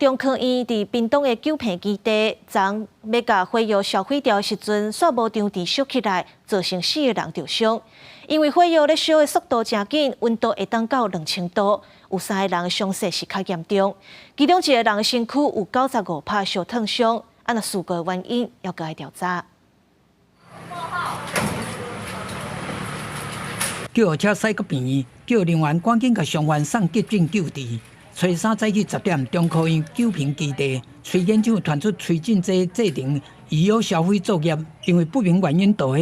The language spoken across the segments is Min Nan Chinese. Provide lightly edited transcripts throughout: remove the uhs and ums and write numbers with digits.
中科院佇屏東的九坪基地，昨欲共火藥銷毀掉的時陣，煞無場佇燒起來，造成四个人著傷。因為火藥咧燒的速度誠緊，溫度會當到2000度，有三个人傷勢是較嚴重，其中一个人身軀有95趴燒燙傷。啊，若事故的原因猶閣愛調查。救護車駛到病院，救人員趕緊共傷員送急診救治。初三早起10點，中科院九坪基地吹煙廠傳出推進劑製程醫藥銷毀作業，因為不明原因導火，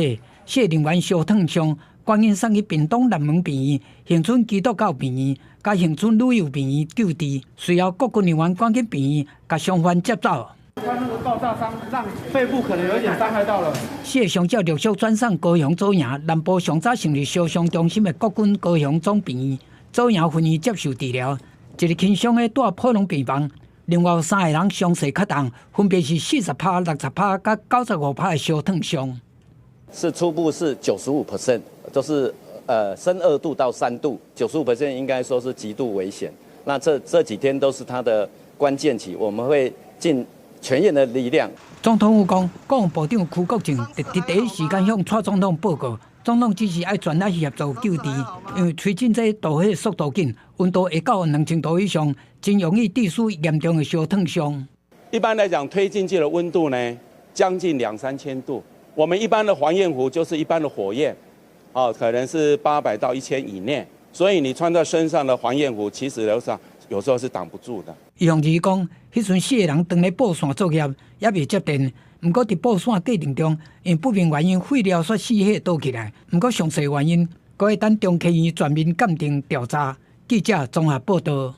四人員燒燙傷，趕緊送去屏東南門病院、恆春基督教病院、佮恆春旅遊病院救治。隨後國軍人員趕緊病院，共傷患接走。他那個爆炸傷，讓肺部可能有一點傷害到了。四個傷者陸續轉送高雄左營南部上早成立燒傷中心的國軍高雄總病院左營分院接受治療。一个輕傷的蹛普通病房，另外有三个人傷勢較重，分別是40趴、60趴佮95趴的燒燙傷。是初步是95%，就是深2度到3度，95% 應該說是極度危險。那這幾天都是它的關鍵期，我們會盡全院的力量。總統府講，國防部長邱國正佇第一時間向蔡總統報告，總統指示愛全力協助救治，因為推進劑導火速度緊，溫度會到2000度以上，真容易致死嚴重的燒燙傷。一般來講，推進劑的溫度呢，將近兩三千度。我們一般的火焰壺就是一般的火焰，哦，可能是800到1000以內。所以你穿在身上的火焰壺，其實有時候是擋不住的。伊雄二講，彼陣四個人當咧佈線作業，猶未接電。毋過佇佈線過程中，因不明原因廢料煞死火倒起來。毋過詳細原因，閣愛等中科院全面鑑定調查。記者綜合報道。